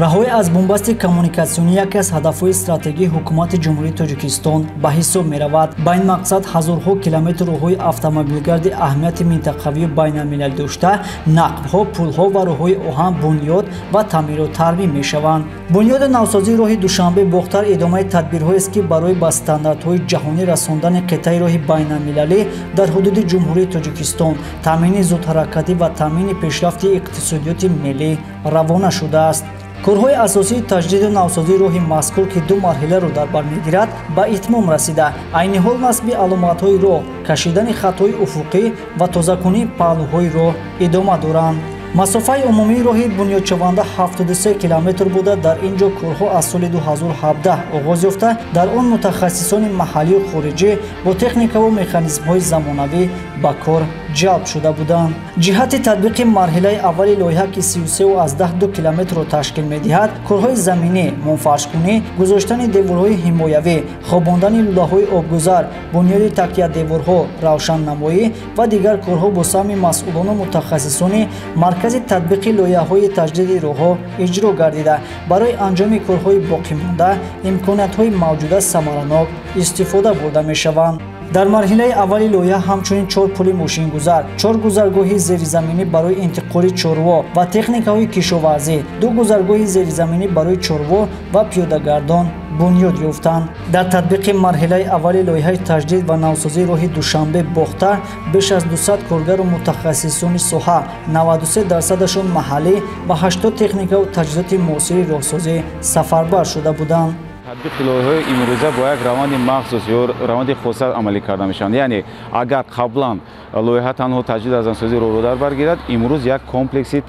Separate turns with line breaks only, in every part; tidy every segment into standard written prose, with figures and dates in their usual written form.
Раҳоӣ аз бунбасти коммуникатсионӣ яке аз ҳадафҳои стратегии ҳукумати Ҷумҳурии Тоҷикистон ба ҳисоб меравад. Ба ин мақсад ҳазорҳо километр роҳҳои автомобилгарди аҳамияти минтақавию байналмилалӣ дошта, нақбҳо, пулҳо ва роҳҳои оҳан бунёд ва таъмиру тармим мешаванд. Бунёду навсозии роҳи Душанбе-Бохтар идомаи тадбирҳоест, ки барои ба стандартҳои ҷаҳонӣ расондани қитъаи роҳи байналмилалӣ дар ҳудуди Ҷумҳурии Тоҷикистон, таъмини зудҳаракатӣ ва таъмини пешрафти иқтисодиёти миллӣ равона шудааст. Корҳои асосии таҷдиду навсозии роҳи мазкур, ки ду марҳиларо дар бар мегирад, ба итмом расида. Айни ҳол насби аломатҳои роҳ, кашидани хатҳои уфуқӣ ва тозакунии паҳлӯҳои роҳ идома доранд. Масофаи умумии роҳи бунёдшаванда 73 километр буда, дар ин ҷо корҳо аз соли 2017 оғоз ёфта, дар он мутахассисони маҳаллию хориҷӣ бо техникаву механизмҳои замонавӣ ба кор ҷалб шуда буданд. Ҷиҳати татбиқи марҳилаи аввали лоиҳа, ки 33,2 километрро ташкил медиҳад, корҳои заминӣ, мунфаршкунӣ, гузоштани деворҳои ҳимоявӣ, хобондани лӯлаҳои обгузар, бунёди такиядеворҳо, равшаннамоӣ ва дигар корҳо бо саҳми масъулону мутахассисони маркази татбиқи лоиҳаҳои таҷдиди роҳҳо иҷро гардида, барои анҷоми корҳои боқимонда имкониятҳои мавҷуда самаранок истифода бурда мешаванд. Дар марҳилаи аввали лоиҳа ҳамчунин 4 пули мошингузар, 4 гузаргоҳи зеризаминӣ барои интиқоли чорво ва техникаҳои кишоварзӣ, 2 гузаргоҳи зеризаминӣ барои чорво ва пиёдагардон бунёд ёфтанд. Дар татбиқи марҳилаи аввали лоиҳаи таҷдид ва навсозии роҳи Душанбе-Бохтар беш аз 200 коргару мутахассисони соҳа, 93%-ашон маҳаллӣ ва 80 техникаву таҷҳизоти муосири роҳсозӣ сафарбар шуда буданд.
Татбиқи лоиҳаҳои имрӯза бо як раванди махсус ё раванди хоса амалӣ карда мешаванд. Яъне агар қаблан лоиҳа танҳо таҷдид аз навсозии роҳро дар бар гирад, имрӯз як комплекси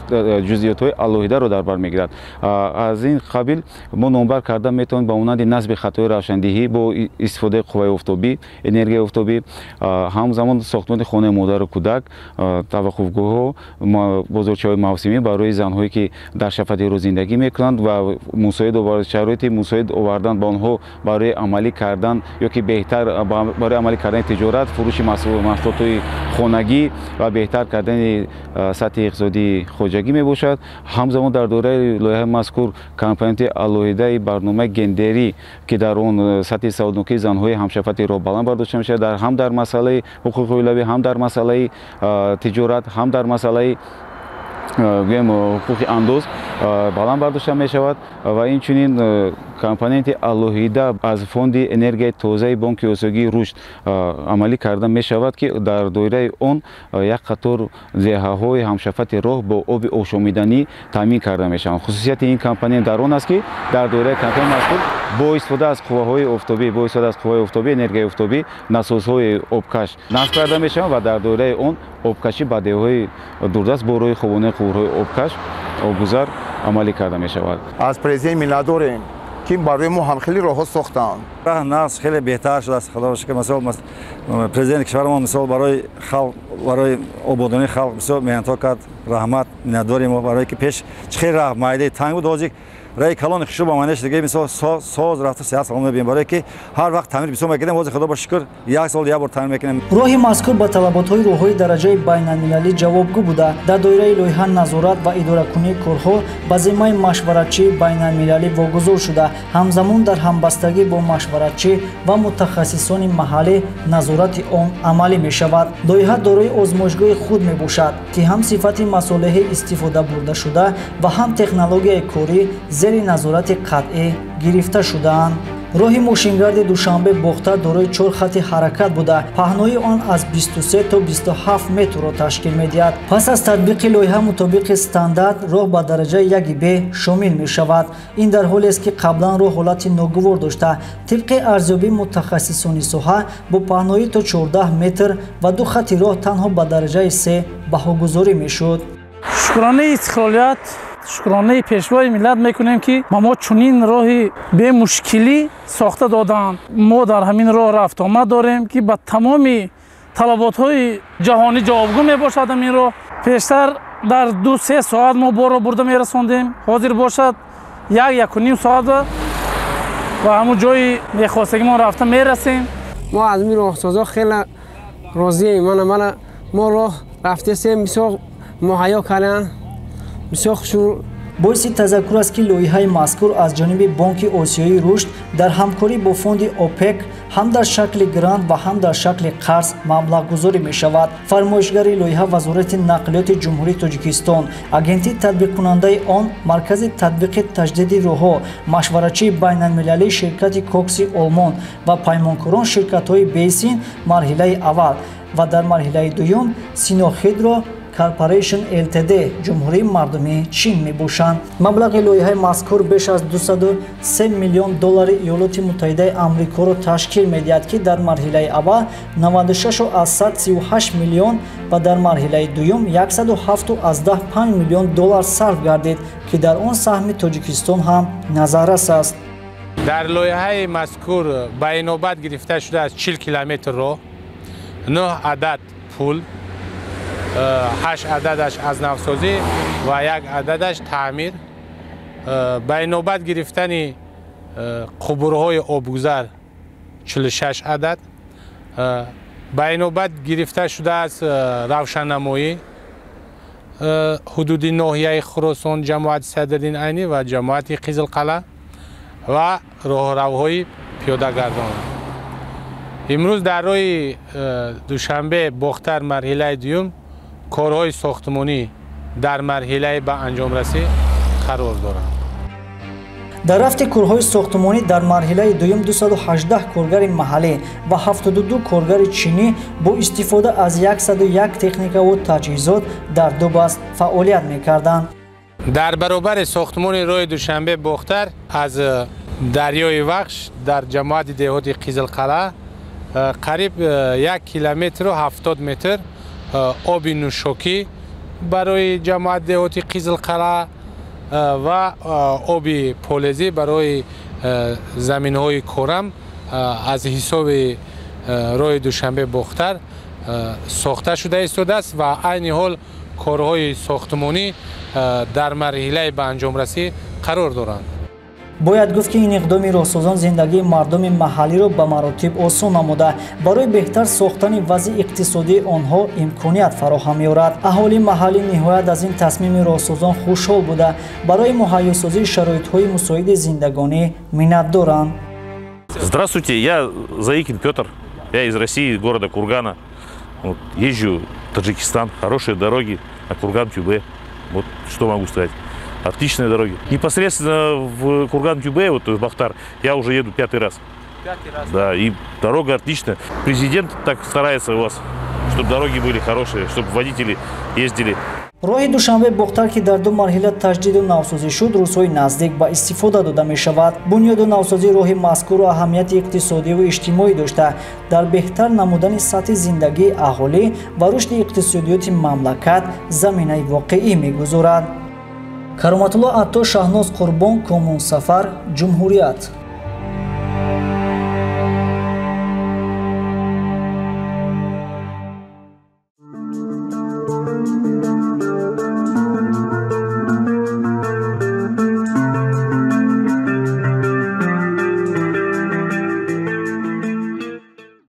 ҷузъиётҳои алоҳидаро дар бар мегирад. Аз ин қабил мо номбар карда метавонем ба монанди насби хатҳои равшандиҳӣ бо истифодаи қувваи офтобӣ, энергияи офтобӣ, ҳамзамон сохтмони хонаи модару кӯдак, таваққуфгоҳҳо, бозорчаҳои мавсимӣ барои занҳое ки дар шафати рӯз зиндагӣ мекунанд ва мусоид шароити мусоид овардан ба онҳо барои амалӣ кардан ё ки беҳтар барои амалӣ кардани тиҷорат, фурӯши маҳсулотҳои хонагӣ ва беҳтар кардани сатҳи иқтисодии хоҷагӣ мебошад. Ҳамзамон дар доираи лоиҳаи мазкур компоненти алоҳидаи барномаи гендерӣ, ки дар он сатҳи саводнокии занҳои ҳамшафати роҳ баланд бардошта мешавад, ҳам дар масъалаи ҳуқуқи оилавӣ, ҳам дар масъалаи тиҷорат, ҳам дар масъалаи гӯем ҳуқуқи андоз баланд бардошта мешавад ва инчунин компоненти алоҳида аз фонди энергияи тозаи Бонки Осиёгии рушд амалӣ карда мешавад, ки дар доираи он як қатор деҳаҳои ҳамшафати роҳ бо оби ошомиданӣ таъмин карда мешаванд. Хусусияти ин компонент дар он аст, ки дар доираи компонент мазкур бо истифода аз қувваҳои офтобӣ, бо истифода аз қувваҳои офтобӣ, энергияи офтобӣ, насосҳои обкаш насб карда мешаванд ва дар доираи он обкашӣ ба деҳаҳои дурдаст бо роҳи хобонаи қубурҳои обкаш обгузар амалӣ карда мешавад.
Аз президент миннатдорем, ки барои мо ҳам хеле роҳҳо сохтанд.
Роҳ нақс хеле беҳтар шудааст. Худо шукр, масалан президенти кишварамон мисол барои халқ, барои ободонии халқ бисёр меҳнатҳо кард. Раҳмат, миннатдорем мо барои ки пеш чӣ хеле роҳ майдаи танг буд, ҳозир раи калони хушрӯ ба манеш дига мисол соз рафта сиҳат салом мебинем, барое ки ҳар вақт таъмир бисёр мекардем, ҳозир худо ба шукр як сол як бор таъмир мекунем.
Роҳи мазкур ба талаботҳои роҳҳои дараҷаи байналмилалӣ ҷавобгӯ буда, дар доираи лоиҳа назорат ва идоракунии корҳо ба зиммаи машваратчии байналмилалӣ вогузор шуда, ҳамзамон дар ҳамбастагӣ бо машваратчӣ ва мутахассисони маҳаллӣ назорати он амалӣ мешавад. Лоиҳа дорои озмоишгоҳи худ мебошад, ки ҳам сифати масолеҳи истифода бурдашуда ва ҳам технологияи корӣ зери назорати қатъӣ гирифта шудаанд. Роҳи мошингарди Душанбе-Бохтар дорои 4 хати ҳаракат буда, паҳнои он аз 23 то 27 метрро ташкил медиҳад. Пас аз татбиқи лоиҳа мутобиқи стандарт роҳ ба дараҷаи 1Б шомил мешавад. Ин дар ҳолест, ки қаблан роҳ ҳолати ногувор дошта, тибқи арзёбии мутахассисони соҳа бо паҳноӣ то 14 метр ва 2 хати роҳ танҳо ба дараҷаи 3 баҳогузорӣ мешуд.
Шукронаи истиқлолият, шукронаи пешвои миллат мекунем, ки ба мо чунин роҳи бемушкилӣ сохта доданд. Мо дар ҳамин роҳ рафтуомад дорем, ки ба тамоми талаботҳои ҷаҳонӣ ҷавобгӯ мебошад. Ҳамин роҳ пештар дар 2-3 соат мо борро бурда мерасондем, ҳозир бошад 1-1.5 соат ба ҳамун ҷои мехостагимон рафта мерасем.
Мо аз ин роҳсозо хеле розием. Мана мо роҳ рафтесем, бисёр муҳайё карданд, бисёр хушур.
Боиси тазаккур аст, ки лоиҳаи мазкур аз ҷониби Бонки Осиёии рушд дар ҳамкорӣ бо фонди ОПЕК ҳам дар шакли грант ва ҳам дар шакли қарз маблағгузорӣ мешавад. Фармоишгари лоиҳа Вазорати нақлиёти Ҷумҳурии Тоҷикистон, агентии татбиқкунандаи он Маркази татбиқи таҷдиди роҳҳо, машваратчии байналмилалии ширкати Кокси Олмон ва паймонкорон ширкатҳои Бейсин марҳилаи аввал ва дар марҳилаи дуюм Синохидро Корпорейшн ЛТД Ҷумҳурии Мардумии Чин мебошанд. Маблағи лоиҳаи мазкур беш аз 203 миллион доллари Иёлоти Муттаҳидаи Амрикоро ташкил медиҳад, ки дар марҳилаи аввал 96,38 миллион ва дар марҳилаи дуюм 107,5 миллион доллар сарф гардид, ки дар он саҳми Тоҷикистон ҳам назаррас аст.
Дар лоиҳаи мазкур ба инобат гирифта шудааст 40 километр роҳ, 9 адад пул, 8 ададаш аз навсозӣ ва 1 ададаш таъмир. Ба инобат гирифтани қубурҳои обгузар 46 адад, ба инобат гирифта шудааст равшаннамоӣ ҳудуди ноҳияи Хуросон, ҷамоати Садриддин Айнӣ ва ҷамоати Қизилқалъа ва роҳравҳои пиёдагардон. Имрӯз дар роҳи Душанбе Бохтар марҳилаи дуюм корҳои сохтмонӣ дар марҳилаи ба анҷомрасӣ қарор доранд.
Дар рафти корҳои сохтмонӣ дар марҳилаи дуюм 218 коргари маҳаллӣ ва 72 коргари чинӣ бо истифода аз 101 техникаву таҷҳизот дар ду баст фаъолият мекарданд.
Дар баробари сохтмони роҳи Душанбе Бохтар аз дарёи Вахш дар ҷамоати деҳоти Қизилқалъа қариб 1 километру 70 метр оби нӯшокӣ барои ҷамоати деҳоти Қизилқалъа ва оби полезӣ барои заминҳои корам аз ҳисоби роҳи Душанбе Бохтар сохта шуда истодааст ва айни ҳол корҳои сохтмонӣ дар марҳилаи ба анҷомрасӣ қарор доранд.
Бояд гуфт, ки ин иқдоми роҳсозон зиндагии мардуми маҳаллиро ба маротиб осон намуда, барои беҳтар сохтани вазъи иқтисодии онҳо имконият фароҳам меорад. Аҳолии маҳаллӣ ниҳоят аз ин тасмими роҳсозон хушҳол буда, барои муҳайёсозии шароитҳои мусоиди зиндагонӣ миннатдоранд.
Здравствуйте, я Заикин Петр, я из России, города Кургана. Вот, езжу в Таджикистан, хорошие дороги на Курган-Тюбе. Вот что могу сказать. Отличные дороги. Непосредственно в Курган-Тюбе, вот в Бохтар, я уже еду 5-й раз.
5-й раз.
Да, и дорога отличная. Президент так старается у вас, чтобы дороги были хорошие, чтобы водители ездили.
Роҳи Душанбе Бохтар, ки дар ду марҳила таҷдиду навсозӣ шуд, рӯзҳои наздик ба истифода дода мешавад. Бунёду навсозии роҳи мазкурро аҳамияти иқтисодиву иҷтимоӣ дошта, дар беҳтар намудани сатҳи зиндагии аҳолӣ ва рушди иқтисодиёти мамлакат заминаи воқеӣ мегузорад. Кароматулло Атто, Шаҳноз Қурбон, Комун Сафар, Ҷумҳурият.